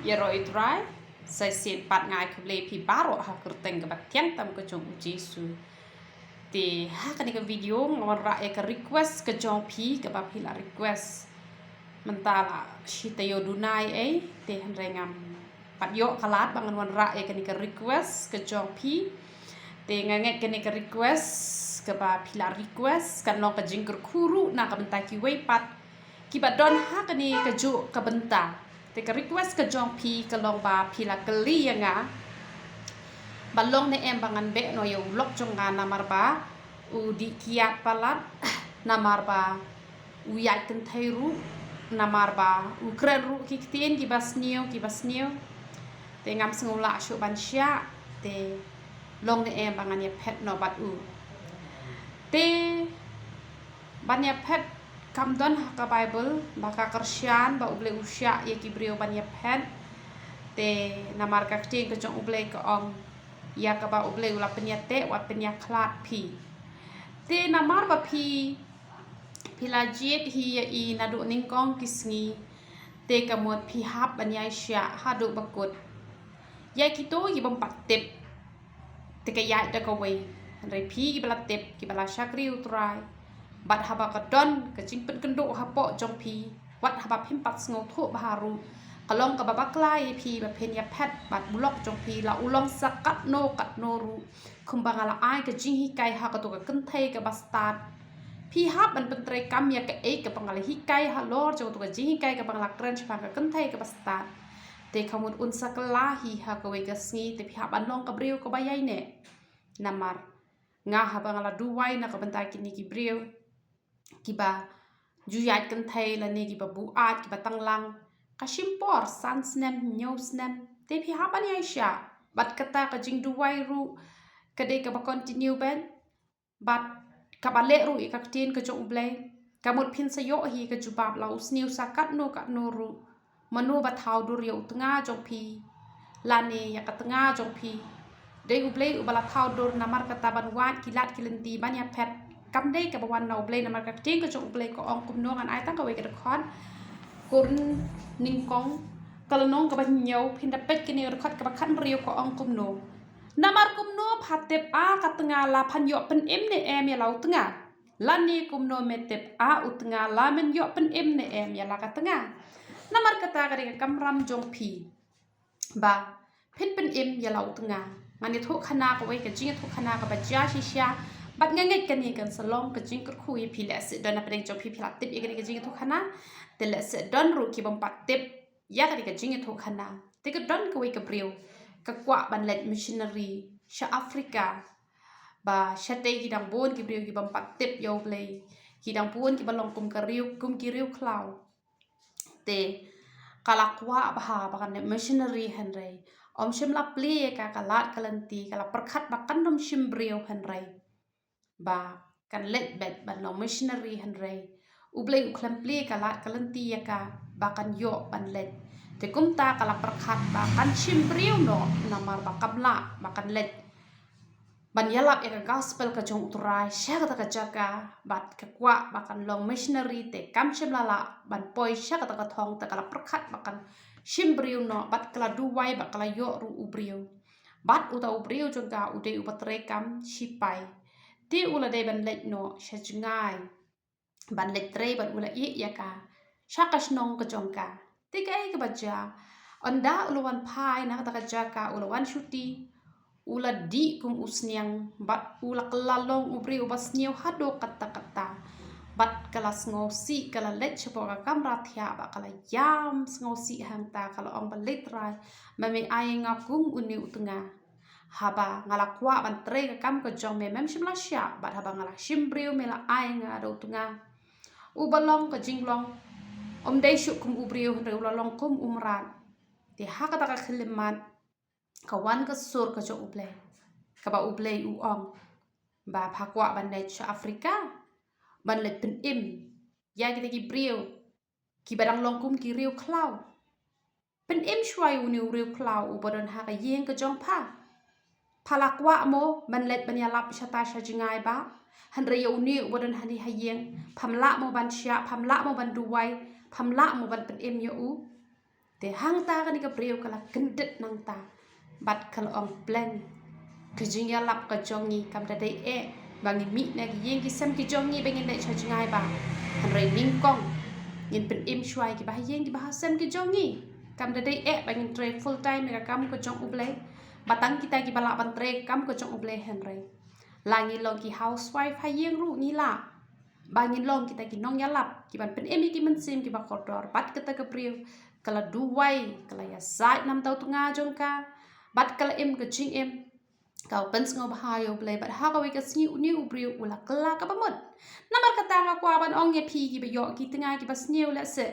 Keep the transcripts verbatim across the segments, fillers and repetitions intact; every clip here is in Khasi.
Ïaroh ïa u Trai, sa shisien pat nga ai khublei ïa phi baroh ha ka kyrteng kaba tyngeh tam ka jong u Jisu. Te ha kane ka video nga wanrah ïa ka request ka jong phi kaba phi la request. Mynta la shi taïew duna ei, te hynrei ngam pat ïoh ka lad ba ngan wanrah ïa kane ka request ka jong phi. Te nga ngeit kane ka request kaba phi la request kan long ka jingkyrkhu ruh na ka bynta kiwei pat kiba don ha kane kajuh ka bynta. Te ka request ka jong phi ka long ba phi la kylli ïa nga ba long ne em ba ngan beh noh ïa u lok jong nga namar ba u dih kiad palat, namar ba u ïaid kynthei ruh, namar ba u kren ruh ki ktien kiba sniew kiba sniew. Te ngam sngew lah shuh ban shah, te long ne em ba ngan ïaphet noh bad u. Te ban ïaphet kam don ha ka Baibl ba ka kyrshan ba U Blei u shah ïa ki briew ban ïaphet. Te namar ka ktien ka jong U Blei ka ong, ïa kaba U Blei u la pynïateh wat pynïakhlad phi. Te namar ba phi phi la jied hi ïa i naduh nyngkong ki sngi, te ka mut phi hap ban ïai shah haduh ba kut. Ïa kito ki bym pat tip, te ka ïaid da kawei. Hynrei phi kiba la tip, kiba la shakri U Trai, bad haba ka don ka jingpynkynduh hapoh jong phi, wat haba phim pat sngewthuh bha ruh, ka long kaba bakla ïa phi ba phin ïaphet bad u lok jong phi, la u long sa katno katno ruh. Kumba nga la ai ka jinghikai ha kato ka kynthei kaba stad, phi hap ban pyntreikam ïa kaei kaba nga la hikai halor jong kato ka jinghikai kaba nga la kren shaphang ka kynthei kaba stad. Te ka mut un sa kylla hi ha kawei ka sngi, te phi hap ban long ka briew kaba ïaineh. Namar nga haba nga la duwai na ka bynta kine ki briew kiba ju ïaid kynthei lane kiba buaid, kiba tanglang, ka shim por san snem, hynñiew snem, te phi hap ban ïai shah. Bad kata ka jingduwai ruh ka dei kaba continue beit. Bad kaba leh ruh ïa ka ktien ka jong U Blei, ka mut phin sa ïoh hi ka jubab, la u sniew sa katno katno ruh. Mano ba thaw dur ïa u tnga jong phi lane ïa ka tnga jong phi? Dei U Blei uba la thaw dur, namar kata ban wad ki lad ki lynti ban ïaphet kam dei kaba wan na U Blei. Namar ka ktien ka jong U Blei ka ong kumno, ngan ai tang kawei ka dkhot, Korinth nyngkong, ka lynnong kaba hynñiew, phin da peit kane ka dkhot kaba khathynriew, ka ong kumno: Namar kumno pha tip, a ka tnga, la phan ïoh pynim ne em ïa la u tnga? Lane kumno me tip, a u tnga, la men ïoh pynim ne em ïa la ka tnga? Namar kata ka dei ka kamram jong phi ba phin pynim ïa la u tnga. Ngan ïathuh khana kawei ka jingïathuh khana kaba jia shisha, bad nga ngeit kane kan sa long ka jingkyrkhu ïa phi. Lehse don na pdeng jong phi phi la tip ïa kane ka jingïathuh khana, te lehse don ruh ki bym pat tip ïa kane ka jingïathuh khana. Te ka don kawei ka briew ka kwah ban leit missionary sha Africa. Ba shatei ki dang bun ki briew ki bym pat tip ïa U Blei, ki dang bun kiba long kum ka riew, kum ki riew khlaw. Te ka la kwah bha ba kan leit missionary, hynrei ym shym la plie ïa ka ka lad ka lynti, ka la pyrkhat ba kan ym shim briew, hynrei ba kan leit beit ban long missionary, hynrei U Blei u khlem plie ka lad ka lynti ïa ka ba kan ïoh ban leit. Te kumta ka la pyrkhat ba kan shim briew noh, namar ba kam lah ba kan leit ban ïalap ïa ka gospel ka jong U Trai sha kata ka jaka, bad ka kwah ba kan long missionary, te kam shym la lah ban poi sha kata ka thong, te ka la pyrkhat ba kan shim briew noh, bad ka la duwai ba ka la ïoh ruh u briew. Bad uta u briew jong ka u dei uba treikam shipai. Te u la dei ban leit noh sha jngai ban leit trei, bad u la ïeh ïa ka sha ka shnong ka jong ka. Te kaei kaba jia, ynda u la wan phai na kata ka jaka, u la wan shuti, u la dih kum u sniang, bad u la kylla long u briew uba sniew haduh katta katta. Bad ka la sngewsih, ka la leit shapoh ka kamra thiah, bad ka la ïam sngewsih hangta, ka la ong ba, Lei Trai, ma me ai ïa nga kum une u tnga. Haba nga la kwah ban trei ka kam ka jong me, mem shym la shah, bad haba nga la shim briew me la ai ïa nga da u tnga. Uba long ka jinglong ym dei shuh kum u briew, hynrei u la long kum u mrad. Te ha kata ka khyllipmat ka wan ka sur ka jong U Blei, kaba U Blei u ong ba pha kwah ban leit sha Africa ban leit pynim ïa kita ki briew kiba dang long kum ki riew khlaw. Pynim shuwa ïa une u riew khlaw uba don ha ka ïing ka jong pha. Pha la kwah mo ban leit ban ïalap shata sha jngai ba, hynrei ïa une uba don hangne ha ïing pham lah mo ban shah, pham lah mo ban duwai, pham lah mo ban pynim ïa u? Te hangta kane ka briew ka la kyndit nangta bad ka la ong, Blei, ka jingïalap ka jong ngi kam da dei eh ba ngin mih na ki ïing ki sem ki jong ngi ba ngin leit sha jngai ba. Hynrei nyngkong ngin pynim shuwa ïa kiba ha ïing kiba ha sem ki jong ngi. Kam da dei eh ba ngin trei full time ïa ka kam ka jong U Blei. Ba tang kita kiba lah ban trei kam ka jong U Blei, hynrei la ngi long ki housewife ha ïing ruh ngi lah ba ngin long kita ki nongïalap kiban pynim ïa ki mynsiem kiba kordor. Bad kata ka briew ka la duwai, ka la ïasaid namar u tnga jong ka bad ka la im ka jingim. Ka pynsngewbha ïa U Blei bad ha kawei ka sngi une u briew u la kylla kaba mut. Namar kata nga kwah ban ong ïa phi kiba ïoh ki tnga kiba sniew, lehse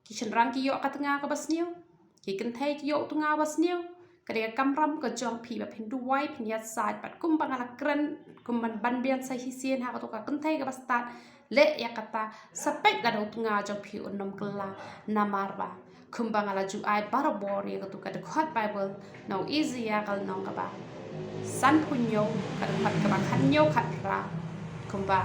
ki shynrang ki ïoh ka tnga kaba sniew, ki kynthei ki ïoh u tnga ba sniew. Ka dei ka kamram ka jong phi ba phin duwai, phin ïasaid bad kumba nga la kren, kumban ban biang sa shisien ha kato ka kynthei kaba stad, leh ïa kata, sa peit lada u tnga jong phi un ym kylla. Namar ba kumba nga la ju ai barabor ïa kato ka dkhot Baibl na u Isaïah ka lynnong kaba sanphew hynñiew, ka dkhot kaba khathynñiew khatphra. Kumba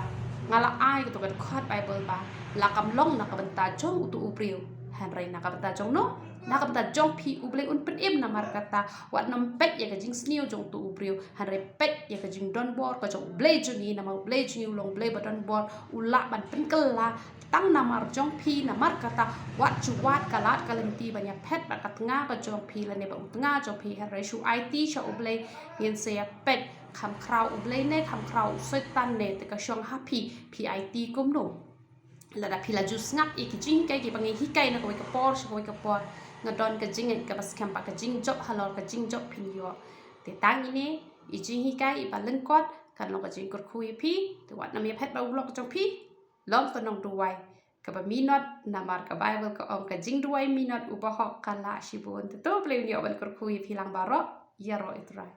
nga la ai kato ka dkhot Baibl ba la kam long na ka bynta jong uto u briew, hynrei na ka bynta jong no, na ka bynta jong phi U Blei un pynim. Namar kata wat nym peit ïa ka jingsniew jong uto u briew, hynrei peit ïa ka jingdonbor ka jong U Blei jong ngi. Namar U Blei jong ngi u long U Blei ba donbor, u lah ban pynkylla tang namar jong phi. Namar kata wat ju wad ka lad ka lynti ban ïaphet bad ka tnga ka jong phi lane bad u tnga jong phi, hynrei shu aiti sha U Blei. Ngin sa ïa peit kham khraw U Blei ne kham khraw u Soitan ne te ka shong ha phi, phi aiti kumno. Lada phi la ju sngap ïa ki jinghikai kiba ngi hikai na kawei ka por sha kawei ka por, nga don ka jingngeit kaba skhem ba ka jingjop halor ka jingjop phin ïoh. Te tang ine i jinghikai iba lyngkot kan long ka jingkyrkhu ïa phi. Te wat nym ïaphet bad u lok jong phi. Long ka nongduwai kaba minot, namar ka Baibl ka ong, ka jingduwai minot u bahok ka lah shibun. Te to U Blei un ïoh ban kyrkhu ïa phi lang baroh. Ïaroh ïa U Trai.